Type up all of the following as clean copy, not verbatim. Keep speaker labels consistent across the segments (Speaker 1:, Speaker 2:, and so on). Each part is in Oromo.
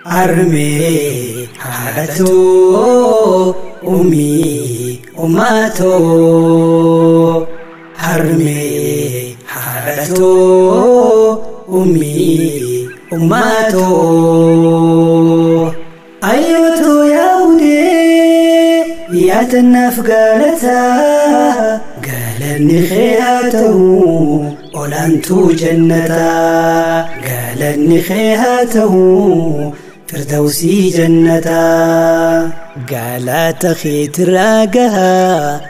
Speaker 1: Harmee haadhatoo ummii ummaatoo. Harmee haadhatoo ummii ummaatoo. Ayyootoo yaa hundee yaatannaaf galataa galanni kee haa ta'u olaantuu jannataa galanni kee haa ta'u firdawsii jannataa. Galata keetirraa gahaa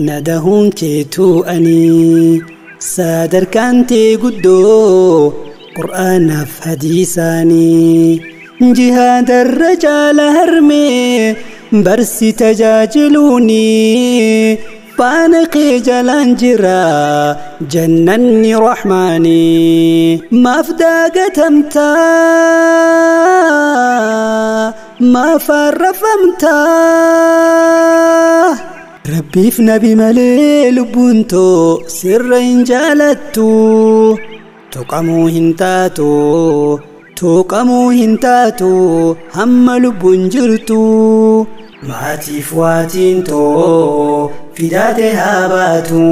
Speaker 1: nadahuun keetuu ani sadarkaan tee guddoo qur'aanaaf hadiisaanii. Jihaadarra caala harmee barsi tajaajiluuni faana kee jalaan jira jannanni rahmaani. Maaf daagatamtaa maaf arrafamtaa Rabbiif nabi malee lubbuun too sirra hin jaalattu tuqamuu hin taatu tuqamuu hin taatu hamma lubbuun jirtu. Maatiif waatiin too fidaate haa baatu.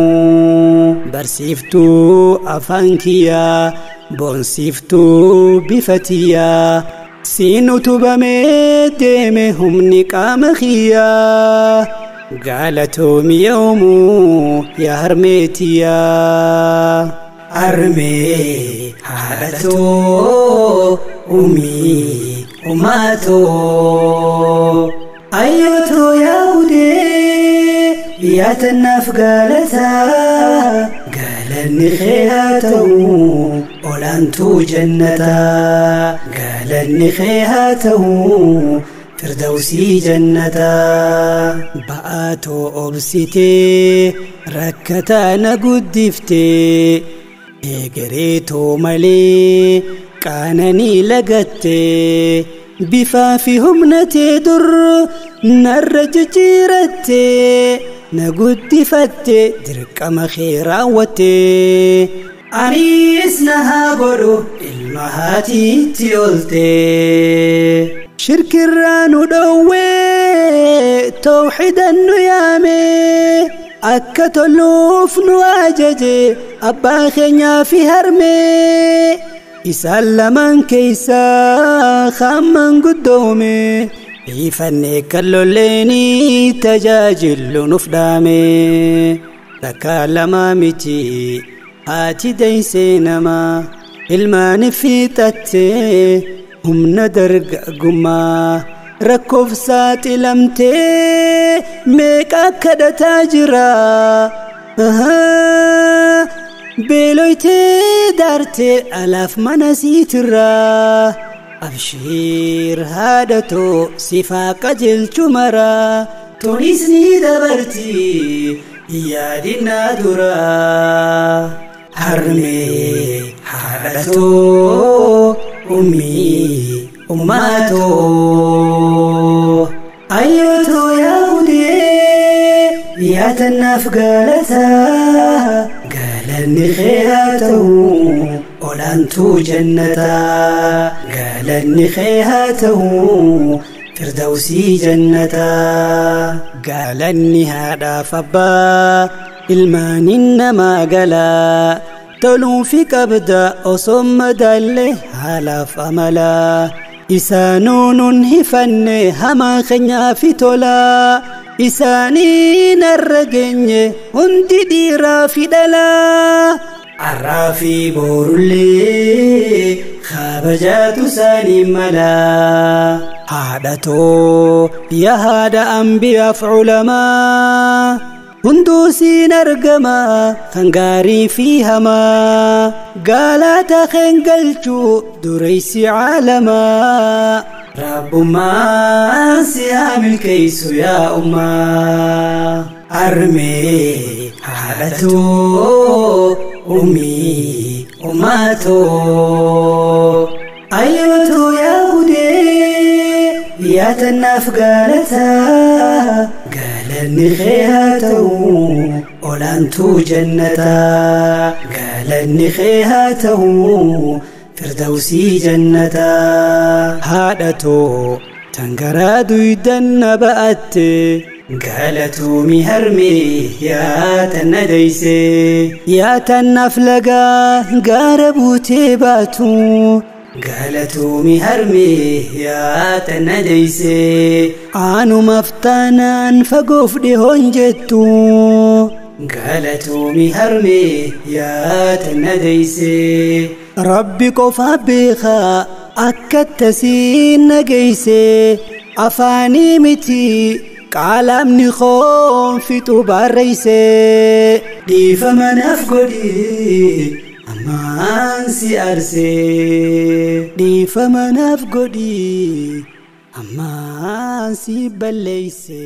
Speaker 1: Barsiiftuu afaan kiyyaa boonsiiftuu bifa tiyyaa siin utubamee deeme humni qaama kiyyaa. Galatoomi yoomuu yaa harmee tiyyaa. Harmee haadhatoo ummii ummaatoo. Ayyootoo yaa hundee yaatannaaf galataa galanni kee haa ta'u olaantuu jannataa galanni kee haa ta'u firdawsii jannataa. Ba'aatoo obsitee rakkataa na guddiftee eegareetoo malee qaananii lagattee bifaa fi humna tee dur narra jijjiirattee na guddifatte dirqama kee raawwattee. Anis na haa godhu ilma haatiitti oltee. Shirkirraa nu dhowwee tawxiidan nu yaame akka toluuf nu ajaje abbaa keenyaa fi harmee. Isaan lamaan keessaa hamman guddoome ifannee kan lolleenii tajaajillu nuuf dhaame. Takkaa lamaa miti haati deessee nama ilmaan fiixattee humna dargaggummaa rakkoof saaxilamtee meeqa kadhataa jira. Beeloytee daartee alaaf mana siitirraa abshiir haadhatoo sifaa qajeelchu maraa tunis ni dabarti yaadinaa dura. Harmee haadhatoo ummii ummaatoo. Ayyootoo yaa hundee yaatannaaf galataa galanni kee haa ta'u olaantuu jannataa galanni kee haa ta'u firdawsii jannataa. Galanni haadhaaf abbaa ilmaaniin namaa galaa toluufi qabda osoo madaalle haalaaf amalaa. Isaanuu nun hifanne hamaa keenyaa fi tolaa isaanii narra geenye hundi dhiiraa fi dhalaa. Arraa fi boorullee kabajaatu isaanii malaa. Haadhatoo yaa haadha ambiyaaf culamaa hunduu siin argama kan gaarii fi hamaa. Galata keen galchuu dureessi caalamaa. Rabbummaan si haa milkeessu yaa ummaa. Harmee haadhatoo ummii ummaatoo. Ayyootoo yaa hundee yaatannaaf galataa galanni kee haa ta'u olaantuu jannataa galanni kee haa ta'u. Firdawsii jannataa. Haadha too tangaraa duydan na ba'atte, galatoomi harmee yaa tanna deeyse. Yaa tannaaf lagaa gaara buutee baatu, galatoomi harmee yaa tanna deeyse. Aanumaaf taanaan fagoof dhihoon jettu, galatoomi harmee yaa tanna deeyse. Rabbi qofaa beekaa akka tasiin nageeyse, afaanii miti qaalamni koon fixu barreeyse. Dhiifama naaf godhi ammaan si arse, dhiifama naaf godhi ammaan si balleeyse.